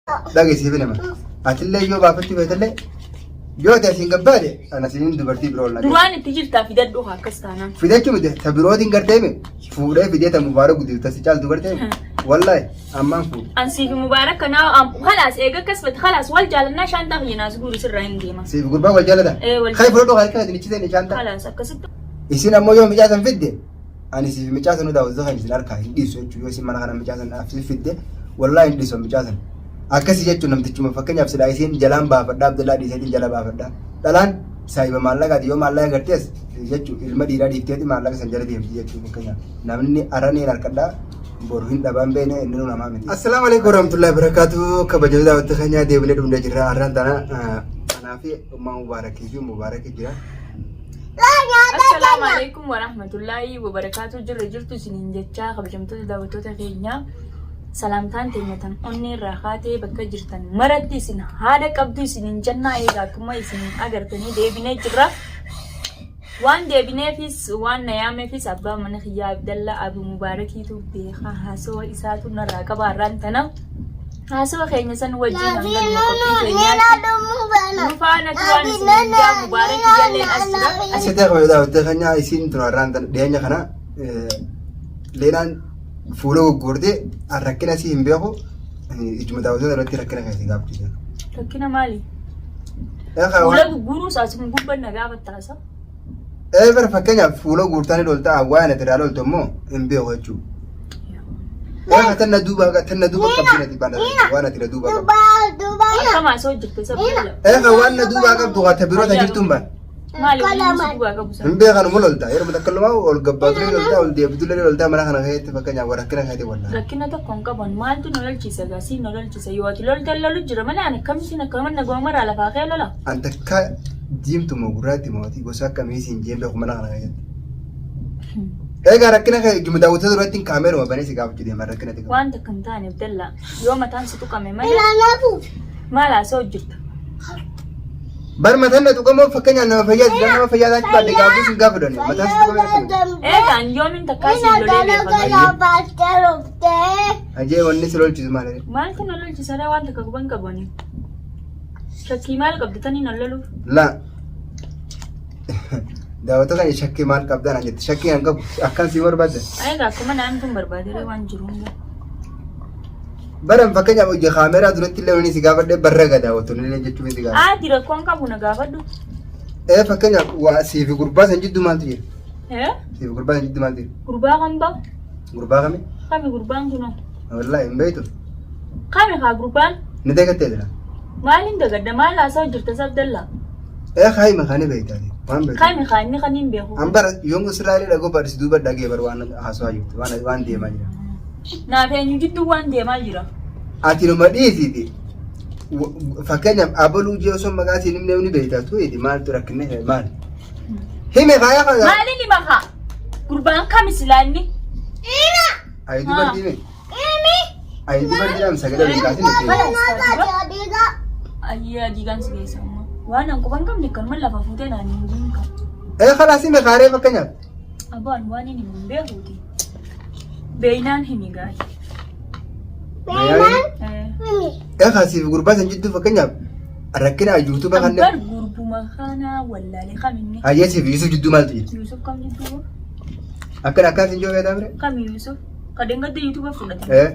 Dhageessiif nama. Atillee yoo baafachuu feetellee yoo ati asiin gabbaade ana asiin dubartii biroo ol naqee. Duraan itti jirtaa fidadhu haa akkas taanaan. Fidachuu miti ta birootiin garteeme fuudhee fidee ta mubaarak guddiftu ta si caaltu garteeme. Wallaahi ammaan fuudhu. An siif mubaarak kanaa khalaas eega akkas fete khalaas wal jaalannaa shaantaa kiyya naas guuri sirraa hin deema. Siif gurbaa wal jaalata. Ee, wal Kai fudhadhu harka isin ichise ni shaantaa. Khalaas akkasitti. Isin ammoo yoo micaa san fidde ani siif micaa sanuu daawwattoota kan isin harkaa hin dhiisu jechuudha yoo isin mana kana micaa san siif fidde wallaahi hin dhiisu micaa san akkasi jechuun namtichuma fakkeenyaaf silaa isiin jalaan baafadha Abdallaa dhiiseetiin jala baafadha dhalaan saahiba maallaqaati yoo maallaqa gartees jechuun ilma dhiiraa dhiifteeti maallaqa san jala deemti jechuun fakkeenyaaf namni araniin harkadhaa boru hin dhabaan beene inni nu namaa miti. Assalaamu alaikum warahmatullahi wabarakatuh kabajamtoota daawwattoota keenyaa deebinee dhufnee jirra har'aan tana anaa fi ummaa mubaarakii fi mubaarakii jira. Assalaamu alaikum warahmatullaahi wabarakaatu jirra jirtu isiniin jechaa kabajamtoota daawwattoota keenyaa salaamtaan teenya tan onnee irraa kaatee bakka jirtan maratti isin haadha qabdu isiniin jennaa eegaa akkuma isin agartanii deebinee jirra. Waan deebineefis waan na yaameefis abbaa mana kiyyaa Abdallaa Abu Mubaarakiitu beekaa haasawa isaatu narraa qaba har'aan tana. Haasawa keenya san wajjin hanga dhuma qophii keenyaatti nu faana turaan isiniin jaa Mubaarak jalleen as jira. Asitti kabajamtoota daawwattoota keenyaa isiin tun har'aan tana dhiyeenya kana leenaan fuula gugguurtee rakkina sii hin beeku ijuma daawwattoota irratti rakkina keessa gaafachuu Rakkina maali? Fuula gugguuruu asuma gubbaan na gaafattaasa. Ee bar fakkeenyaaf fuula guurtanii lolta waan ati irraa loltu immoo hin beeku jechuudha. Ee tanna duuba tanna duuba qabdi nati bana waan ati na duuba qabdu. Akkam haasa'u jirte sabdalla. Ee kan waan na duuba qabdu haa ta biroo ta jirtuun baan. Maali waliin si duubaa qabu sana? Hin beekan mu lolta yeroo takka lumaa ol gabbaatullee lolta ol deebitullee lolta mana kana keessatti fakkeenyaaf rakkina keetii wallaa. Rakkina tokko hin qaban maaltu na lolchiisa gaa siin na lolchiisa yoo ati lolte lolu jira malee ani akkamittiin akka mana goomaraa lafaa kee lola. An takka diimtu moo gurraatti moo ati gosa akkamii siin jeen beeku mana kana keessatti. Egaa rakkina kee ijuma daawwattoota duratti kaameeruma banee si gaafachuu deema rakkina xiqqoo. Waan takka hin taane Abdallaa yoo mataan si tuqame malee maal haasa'u jirta? Bar mataan na tuqamoo fakkeenyaaf nama fayyaa nama fayyaa taachuu baadde gaafuu sin gaafadhani mataan si tuqamee akkami. Egaa an yoomiin takkaa siin lolee beekama. Ajee wanni si lolchisu maali? Maaltu na lolchisa ree waan takka quban qabu ani. Shakkii maal qabdi tanii na loluuf? La. Daawwattoota keenya shakkii maal qabdaa naan jette shakkii kan qabu akkan sii barbaadde. Egaa akkuma naan tun barbaade ree waan jiru hunda. Baran fakkeenyaaf hojii kaameeraa duratti illee wanni si gaafadhe barra ga daawwattoonni illee jechuun si gaafadhe. Aati rakkoon qabu na gaafadhu. Ee fakkeenyaaf waa sii fi gurbaa san jidduu maaltu jira? Ee Sii fi gurbaa san jidduu maaltu jira? gurbaa kan bahu Gurbaa kami? kami gurbaan kunoo? Wallaahi hin beektu. Kami kaa gurbaan? Ni dagattee jira. Maaliin dagadda maal haasa'u jirta sabdalla? Ee kaayima kan beektaa waan beektu. Kami kaa inni kan hin beeku. An bara yoom Israa'el dhagoo barsi duuba dhagee bar waan haasawaa jirtu waan waan deemaa jira. Naaf eenyu jidduu waan deemaa jira. Ati numa dhiisiiti. Fakkeenyaaf abaluu jee osoo maqaa siin himne ni beektaa tuuti maaltu rakkinne maal? Hime kaayaa kana. Maaliin hima kaa? Gurbaan kami silaa inni? Ayi dubartii hime. Ayi dubartii dhaan sagalee waliin kaasin itti hime. Ayyee adiigaan si geessa amma. Waan an quban qabne akkanuma lafa fuutee naan hin jiin kan. Ee kalaas hime kaaree fakkeenyaaf. Abbaan waan inni hin beekuuti. Beeynaan himi gaari. Ee kaasiif gurbaa san jidduu fakkeenyaaf rakkina yuutuuba Bar kanneen. gurbuma kanaa wallaalee kaminni. Hayyee siif Yuusuf jidduu maaltu jira? Yuusuf kam jidduu? Akkana akkaan sin joo beektaa mire? Kam Yuusuf? Kadeen gadda yuutuuba fudhate. Ee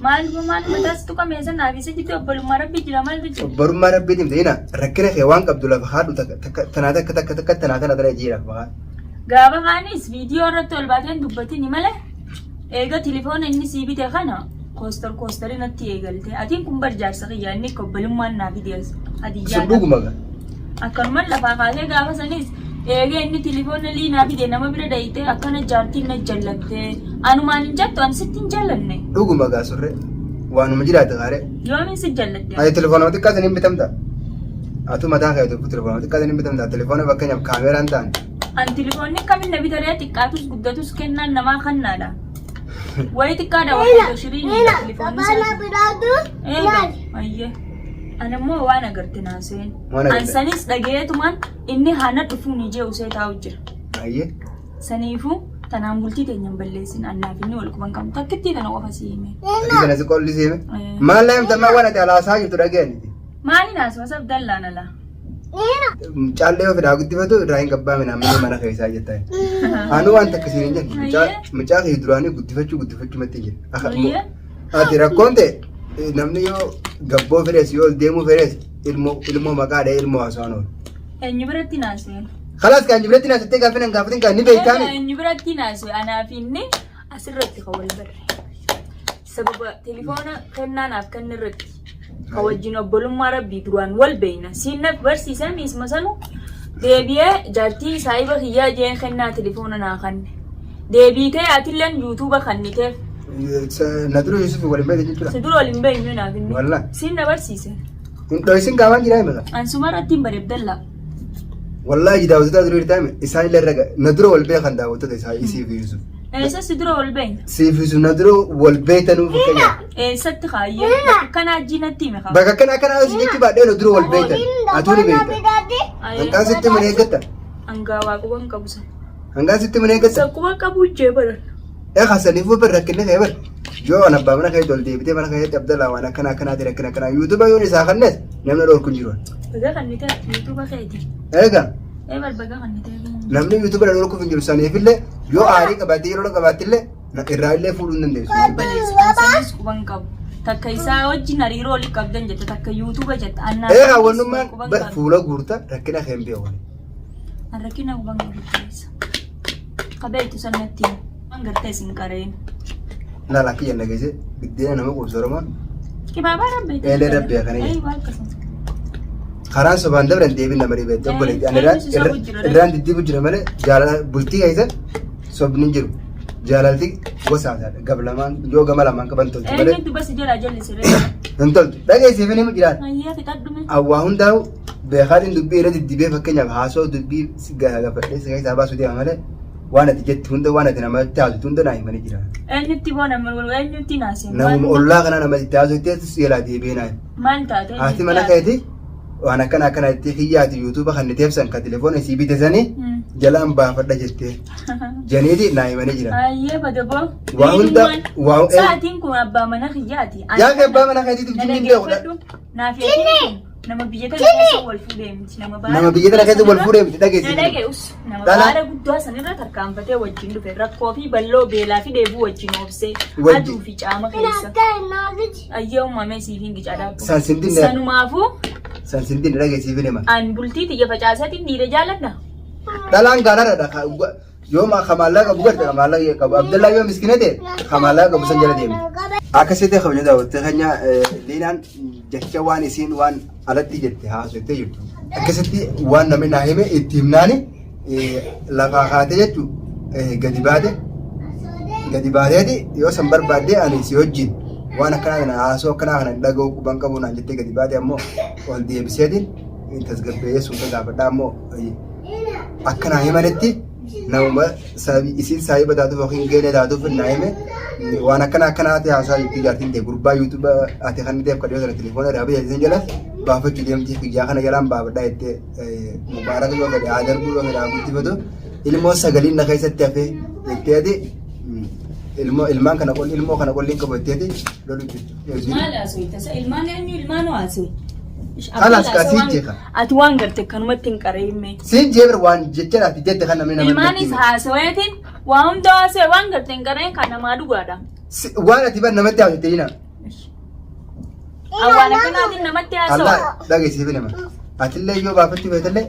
Maal maal mataas tuqame sana fi isa jidduu obbolummaa rabbi jira maaltu jira? obborummaa rabbiitiin ta'ina rakkina kee waan qabdu lafa haadhu takka tanaa takka takka takka tanaa tana tana jiira lafa haadhu. Gaafa kaanis viidiyoo irratti ol baateen dubbatini malee eega tilifoona inni sii bite kana koostar koostarii natti eegalte. Atiin kun bar jaarsa kiyya inni akka obbolummaan naa fide hadiyyaa. Sun dhuguma gaa. Akkanumaan lafaa kaasee gaafa sanis eegee inni tilifoona lii naa fide nama bira dhayitee akkana jaartiin na jallatte. Anumaan hin jettu ani sitti hin jallanne. Dhuguma gaa surree. Waanuma jiraate gaaree. Yoomiin si jallatte? Ati telefoona xiqqaa saniin bitamta. Atu mataa kee tokko telefoona xiqqaa saniin bitamta. Telefoona fakkeenyaaf kaameeraan ta'an. An tilifoonni akkamiin na bitaree xiqqaatus guddatus kennaan namaa kannaadha. Wayii xiqqaadha wayii shiriin tilifoonni isaa. Eega ayyee. An immoo waan agarte naan seen. Waan agarte. An sanis dhageetumaan inni haana dhufuun ijee usee taa'u jira. Ayyee. Saniifuu Tanaan bultii teenya hin balleessin annaaf inni wal quban qabnu takkittii tana qofa si hime. Adii kana si qolli si hime. Maal laa himta ammaa waan ati alaasaa jirtu dhageeniti. Maaliin haasawaa sabdallaan alaa? Mucaallee yoo fedhaa guddifatu irraa hin gabbaamina amma mana keessaa jettaa. Anuu waan takka siin hin jenne mucaa kee duraanii guddifachuu guddifachuu matti hin jenne. Ati rakkoon ta'e namni yoo gabboo fedhes yoo ol deemuu fedhes ilmoo ilmoo maqaa dha'ee ilmoo haasawaan oolu. Eenyu biratti naasee? Kalaas kan biratti naasittee gaaffii nan gaafatin kan ni beektaani. Eenyu biratti naasee? Anaa fi inni asirratti kan wal barre. Sababa telefoona kennaa naaf kenne irratti kan wajjin obbolummaa rabbii duraan wal beekna. Siin naaf barsiisan isma sanu deebi'ee jaartii saahiba kiyyaa jeen kennaa telefoona naa kanne. Deebiitee atilleen yuutuuba kanniteef. Na dura Yusuf waliin beekte jechuudha. Si dura waliin beeknu naaf inni. Wallah. Siin na barsiise. Hin dho'isin gaafaan jiraa himata. Ansuma irratti hin bareeddalla. Wallaahi daawwattoota dura jirtaa hime isaan illee raga na dura wal beekan daawwattoota isaa isii fi Yusuf. Eessa si dura wal beekna? Sii fi Yusuf na dura wal beektanuu fakkeenyaaf. Eessatti kaayyee? Bakka kanaa ajjiinatti hime kaa. Bakka akkana akkana asii jechuu baadhee na dura wal beektan. Atuu ni beekta. Hanqaan sitti mana eeggatta. Hangaa waa quban qabu san. Hanqaan sitti mana eeggatta. San quban qabu jee baran. Ee kasaniifuu bar rakkinni kee bar. Yoo an abbaa mana keetti ol deebitee mana keessatti Abdallaa waan akkana akkanaati rakkina akkanaa yuutuuba yoon isaa kannes namni dhorku hin jiru. Baga kan ni ta'e yuutuuba keeti. Egaa Ee bar baga kan ni ta'e. namni yuutuuba dhorkuuf hin jiru saniifillee yoo aarii qabaatte yeroo qabaatte irraa illee fuudhuu hin dandeessu. Obboleessi sanis quban qabu. Takka isaa wajjin hariiroo walitti qabdan jette takka yuutuuba jette annaa. Ee hawwannummaan bar fuula guurta rakkina kee hin beeku. Rakkina quban qabu keessa. Qabeetu sanatti waan gartee isin qareen. Laala akka jenna geesse biddeena nama quubsu Oromoon Kibaabaa rabbi. Eelee rabbi akkana jedhe. Ee waan akkasuma. Karaan sobaan dabran deebiin nama dhibeetti obboleetti. Ani Eenyu si sobu jira ree? irraan diddiibu jira malee jaalala bultii keessa sobni hin jiru. Jaalalti gosa haasaadha. Gab lamaan yoo gama lamaan qaban tolti malee Eenyutu basi jalaa jallise ree? hin toltu. Dhageessiif ni jiraata. Ayyaa fixadhume. Awwaa hundaa'u beekaatiin dubbii irra diddibee fakkeenyaaf haasoo dubbii si gaafadhee si keessaa baasuu deema malee waan ati jettu hunda waan ati namatti haasoftu hunda naa himanii jira. Eenyutti boona eenyutti naasee? Namuma ollaa kanaa namatti haasofte si jalaa deebi'ee naa hima. Maal taate? Haati mana keeti waan akkana akkana jettee kiyyaati yuutuuba kan teebsan kan telefoona isii bite sanii jalaan baafadha jettee janiiti naa himanii jira. Ayyee badaboo. Waa hunda waa Sa'aatiin kun abbaa mana kiyyaati. Yaa kee abbaa mana keetiitiif jinni hin beeku. Naaf yaatiin kun nama biyya tana keessa wal fuudhee miti. Nama baara Nama biyya tana keessa wal fuudhee miti dhageessi. Na dhageessu. Nama Dhala- baara guddaa sanirra tarkaanfatee wajjin dhufe rakkoo fi balloo beelaa fi dheebuu wajjin obsee Wajji- aduu fi caama keessa. Ayyee uumamee siif hin gicaadhaa. San sindinne Sanumaafuu san sindinne dhageessiif hin hima. an bultii tiyya facaasatiin dhiira jaaladha. Dhalaan gaaraadha. Yoo ka maallaqa qabu garte ka maallaqa qabu Abdallaa yoo miskina ta'e ka maallaqa qabu san jala deema. Akkasitti kabajaa daawwattee keenya Liinaan jecha waan isiin waan alatti jette haasoftee jirtu. Akkasitti waan namni naa hime itti himnaani lafaa kaatee jechuun gadi baate gadi baateeti yoo san barbaaddee ani si wajjin waan akkanaa kana haasoo akkanaa kana hin dhaga'u quban qabu naan jettee gadi baate ammoo ol deebiseetiin tasgabbeessee suuta gaafadhaa ammoo akka naa himanitti namuma isiin saahiba taatuuf yookiin geelee taatuuf naa hime waan akkana akkanaa ta'e haasaa jirti jaartiin ta'e gurbaa yuutuuba ati kan ta'eef kadhiyoo sana telefoona irraa bitee jala baafachuu deemti guyyaa kana jalaan baafadhaa jettee mubaaraka yoo fedhe haa darbuu yoo fedhe haa guddifatu ilmoo sagaliin na keessatti hafee jetteeti ilmoo ilmaan kana qolli ilmoo kana qolli hin qabu jetteeti lolu jirti. Maal haasofta? Isa ilmaan eenyu ilmaan haasofta? Kalaas kaa sii jeeqa. Ati waan garte kanumatti hin qareemme. Siin jeebir waan jecha ati jette kan namni namatti Ilmaanis hime. haasaweetiin waa hunda haasawee waan garte hin qareen kan namaa dhugaadha. Waan ati bar namatti haasofte hina. Awwaan akkanaatiin namatti haasawa. Allah dhageessiif nama. Atillee yoo baafachuu feetellee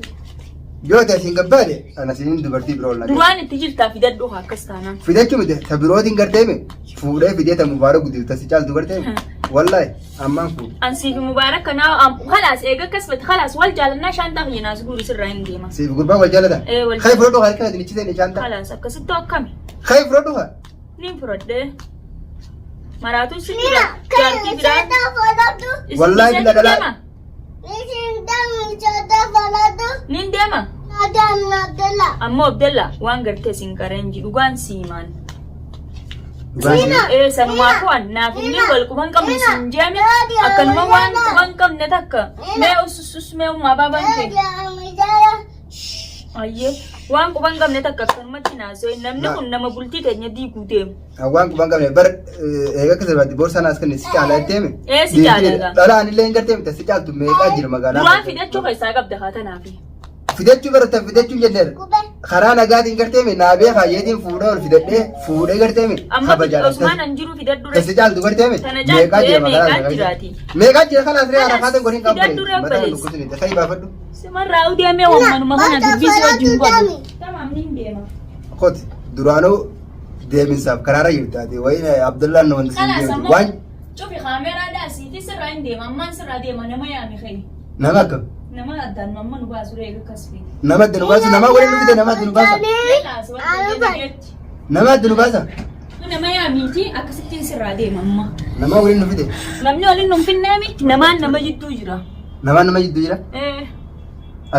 yoo ati asiin gabbaade ana siin dubartii biroo ol naqe. Duraan itti jirtaa fidadhu akkas taanaan. Fidachuu miti ta birootiin gartee hime fuudhee fidee ta mubaarak guddiftu ta si caaltu gartee hime. Wallaahi ammaan fuudhe. An siif mubaarak kanaa khalaas eega akkas fete khalaas wal jaalannaa shaantaa kiyya naas guuri sirraa hin deema. Siif gurbaa wal jaalata. Ee, wal Kai fudhadhu harka keetiin ichi seeni shaantaa. Khalaas akkasitti akkami? Kai fudhadhu haa. Niin fudhadhee. Maraatuun si jira. Jaartii biraa. Wallaahi Isin bila dhalaa- deema. Niin deema. Ammoo Abdalla waan gartee sin qareen ji dhugaan siimaan. Dhugaan si- Ee sanumaafuu an naaf inni wal quban qabne sin jeeme akkanuma waan quban qabne takka mee us us us mee ummaa baabaan kee. Ayyee. Waan quban qabne takka akkanumatti naasoo namni Na- kun nama bultii teenya diiguu deemu. Waan quban qabne bar eega akka sirbaatti boorsaa naas kenne si caalaa itti hime. Ee, si caalaa gaa. Dhalaan illee hin gartee miti si caaltu meeqaa jira magaalaa. Duraan fidachuu keessaa qabda haa tanaafi. Fidachuu baratan fidachuu hin jenneera. Karaa nagaatiin gartee mi naa beekaa yeetiin fuudhee ol fidadhee fuudhee gartee mi Amma kabajaan Osmaan an jiru fidadhu Tasi caaltu gartee mi Tana caaltu meeqaa jira ee, magaalaa meeqaa kana jiraati. keessa. Meeqaa jira kanaas ree Kanas harafaatiin godhin qabu. fidadhu ree Mataa obboleessa. dhukkubsini ta'ee baafadhu. Simarraa deemee wammanuma kana dubbii si wajjin godhu. Tamaam niin deema. Koti duraanuu deeminsaaf karaarra jirti ati wayi Abdullaan nu wanti siin Kalaas deemtu amma waan cufi kaameeraa daasiiti sirraa hin deema ammaan sirraa deema nama yaami ka'e. nama akkam Nama addaan amma nu baasu reega akkas fide. nama adda nu baasu nama waliin nu fide nama adda nu baasa Kalaas waan ta'eef nama adda nu baasa Nama yaamiiti akkasittiin sirraa deema amma. nama waliin nu fide Namni waliin nu hin finneemi namaan nama jidduu jira. namaan nama jidduu jira Eh.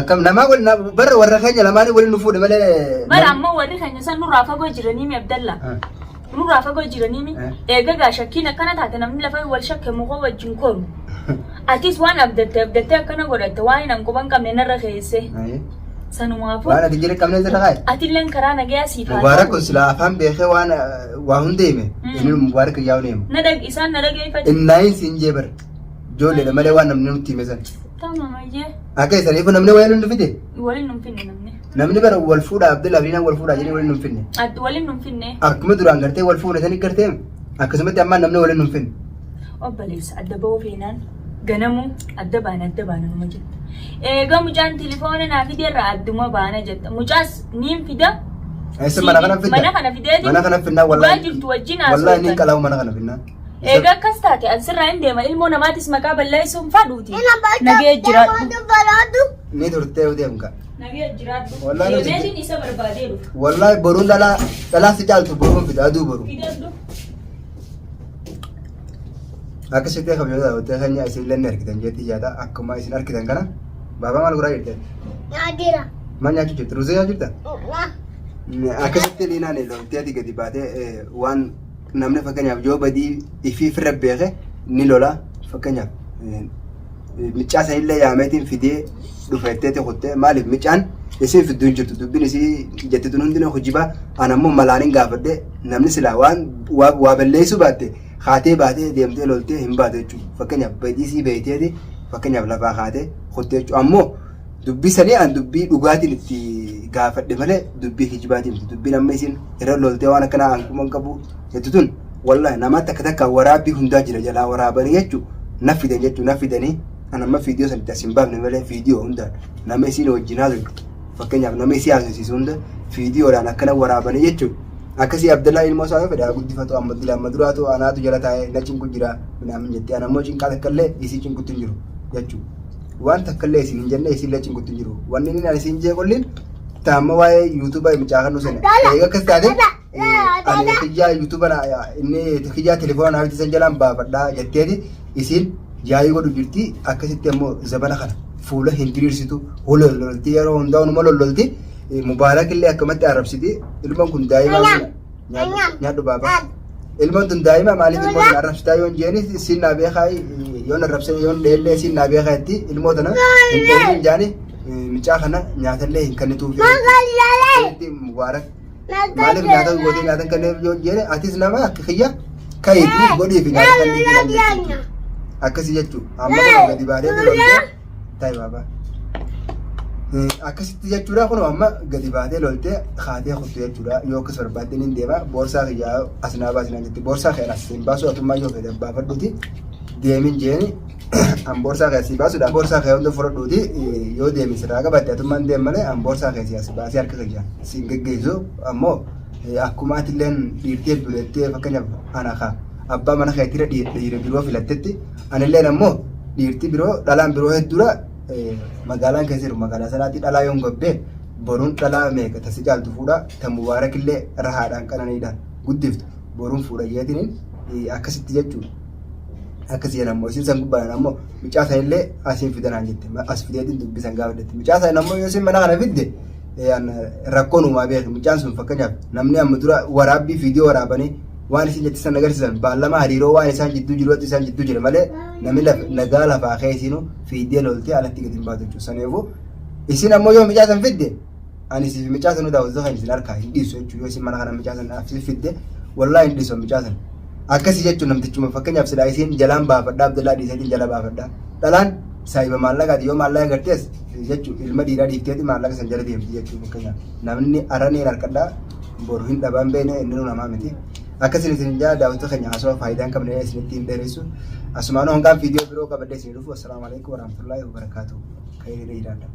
akkam namaa waliin barra warra keenya lamaanii waliin nu fuudhe malee Bara ammoo warri keenya san nurraa fagoo jiranii mi Abdalla. Ah. Nurraa fagoo jiranii mi. Eh. Eega gaa shakkiin akkana taate namni lafa wal shakke mukoo wajjin koru. Atis waan abdatte abdattee akkana godhatte waan hin quban qabne narra keesse. Aye. Sanumaafuu Waan ati jira qabne sirra kaaye. atilleen karaa nagayaa siif haa Mubaarak ta'u. kun silaa afaan beekee waan waa hunda hime. Inni mubaarak yaa'u ni hima. Na dhag isaan na dhageeffate. Innaayin siin jee bara. Ijoolleedha malee waan namni nutti hime sana. Tamam ayyee. Akka isaniif namni wayii nu fide. Waliin nu hin finne namni. Namni bara wal fuudhaa Abdul Abdiinaan wal fuudhaa jedhee waliin nu hin finne. Ati waliin nu hin finne. Akkuma duraan gartee wal fuune sanii gartee akkasumatti ammaan namni waliin nu hin finne. Obboleessa adda ba'uu feenaan ganamuu adda baana adda baana numa jetta. Eega mucaan tilifoona naa fideerra adduma baana jetta. Mucaas niin fida. Eessa mana kana fidda? Mana kana fideeti. Mana kana finnaa Dhugaa jirtu wajjin wallaahi haasoftan. niin qalaawu mana kana finnaa. Eega akkas taate an sirraa hin deema ilmoo namaatis maqaa balleessuun fadhuuti. Nagee jiraadhu. Ni turtee deemka. Nagee jiraadhu. Wallaahi nuti- Deemeetiin isa barbaadee dhufa. Wallaahi boruun dhalaa dhalaa si caaltu boruun fida aduu boru. Fidadhu. Akkasitti kabajata daawwattee keenya isin illee ni argitan jeetii yaada akkuma isin argitan kana baabaa maal godhaa jirtan? Maal nyaachuu jirta? Ruuzii nyaachuu jirta? Akkasitti liinaan loltee ati gadi baatee waan namni fakkeenyaaf yoo badii ifii firra beeke ni lola fakkeenyaaf micaa sanillee yaameetiin fidee dhufeetteeti kuttee maaliif micaan isiin fidduu hin jirtu dubbiin isii jette tun hundinuu hojibaa an ammoo malaanin gaafadhe namni silaa waan waa balleessuu baatte kaatee baatee deemtee loltee hin baatu jechuudha fakkeenyaaf badii isii beekteeti fakkeenyaaf lafaa kaatee kuttee jechuudha ammoo Dubbii sanii an dubbii dhugaatiin itti gaafadhe malee dubbii kijibaatiin miti. Dubbiin amma isin irra loltee waan akkanaa an quban qabu jettu tun wallahi nama takka takka waraabbii hundaa jira jalaa waraabanii jechuu na fidan jechuu na fidanii an amma viidiyoo san itti as hin baafne malee viidiyoo hundaan nama isiin wajjin haasoftu fakkeenyaaf nama isii haasofsiisu hunda viidiyoodhaan akkana waraabanii jechuu akkasii Abdallaa ilmoo isaa yoo fedhe haa guddifatu amma dila amma duraatu anaatu jala taa'ee na cinqu jira minaamin jettee an ammoo cinqaa takka illee isii cinqutti hin jiru jechuu. Waan takka illee isin hin jenne isin illee cinqutti hin jiru. Wanni inni ani isin jee qolliin taamma waa'ee yuutuuba mucaa kan sana. Eega akkas taate ani kiyyaa yuutuuba inni kiyyaa telefoona naaf itti san jalaan baafadhaa jetteeti isin yaa'ii godhu jirti akkasitti ammoo zabana kana fuula hin diriirsitu lololti yeroo hundaa onuma lololti mubaarak illee akkamatti arrabsiti ilmoon kun daa'imaa Nyaadhu baaba. Ilmoon tun daa'ima maaliif ilmoo tun arrabsitaa yoon jeeni siin naa beekaa yoon arrabsee yoon dheellee siin naa beekaa jetti ilmoo tana hin dheelin jaani micaa kana nyaatallee hin kennituuf. Mubaarak maaliif nyaata gootee nyaata hin kenneef yoon jeeni atis nama akka kiyya ka'iitii godhiif nyaata kenniif. Akkasii jechuudha. Amma kun gadi baatee loltee ta'i baaba. Akkasitti jechuudha kun amma gadi baatee loltee kaatee kuttu jechuudha. Yoo akkas barbaadde niin deema boorsaa kiyyaa as naa baasi naan jetti. Boorsaa kee as hin baasu atummaa yoo fedhe baafadhuuti deemin jeeni an boorsaa kee asii baasuudha. Boorsaa kee hunda fudhadhuuti yoo deemi sirraa qabatte atummaan deem malee an boorsaa kee as baasee harka kiyya siin geggeessu ammoo akkuma atilleen dhiirtee durettee fakkeenyaaf ana ka abbaa mana keetiirra dhiira biroo filattetti anilleen ammoo dhiirti biroo dhalaan biroo hedduudha magaalaan keessa jiru magaalaa sanaatti dhalaa yoon gabbee boruun dhalaa meeqa tasi caaltu fuudha ta mubaarak illee rahaadhaan qananiidhaan guddiftu boruun fuudha jeetiniin akkasitti jechuudha. Akkasii jedhan ammoo isin san gubbaadhaan ammoo mucaa san illee asiin fidanaan jette as fideetiin dubbisan gaafadhetti mucaa san ammoo yoo isin mana kana fidde rakkoon uumaa beeku mucaan sun fakkeenyaaf namni amma dura waraabbii viidiyoo waraabanii waan isin jette san agarsiisan baallama hariiroo waan isaan jidduu jiru isaan jidduu jira malee namni nagaa lafaa kee isiinu fiiddee loltee alatti gadi hin baatu jechuudha. Saniifuu isin ammoo yoo mucaa san fidde Ani siif micaa sanuu daawwattoota kan isin harkaa hin dhiisu jechuudha. Yoo isin mana kana micaa sana siif fidde wallaahi hin dhiisu micaa sana. Akkasii jechuun namtichuma fakkeenyaaf silaa isiin jalaan baafadha Abdallaa dhiiseetiin jala baafadha. Dhalaan saahiba maallaqaati yoo maallaqa gartees jechuun ilma dhiiraa dhiifteeti maallaqa san jala deemti jechuun fakkeenyaaf. Namni araneen harkadhaa boru hin dhabaan beekne inni nu namaa miti. Akkasiin isin jaa daawwattoota keenya haasawaa faayidaa hin qabne isinitti hin dheeressu. Asumaanuu hangaan viidiyoo biroo qabadhee isin dhufu. Assalaamu alaikum warahmatullaahi wabarakaatuh. Kayrii jiraadha.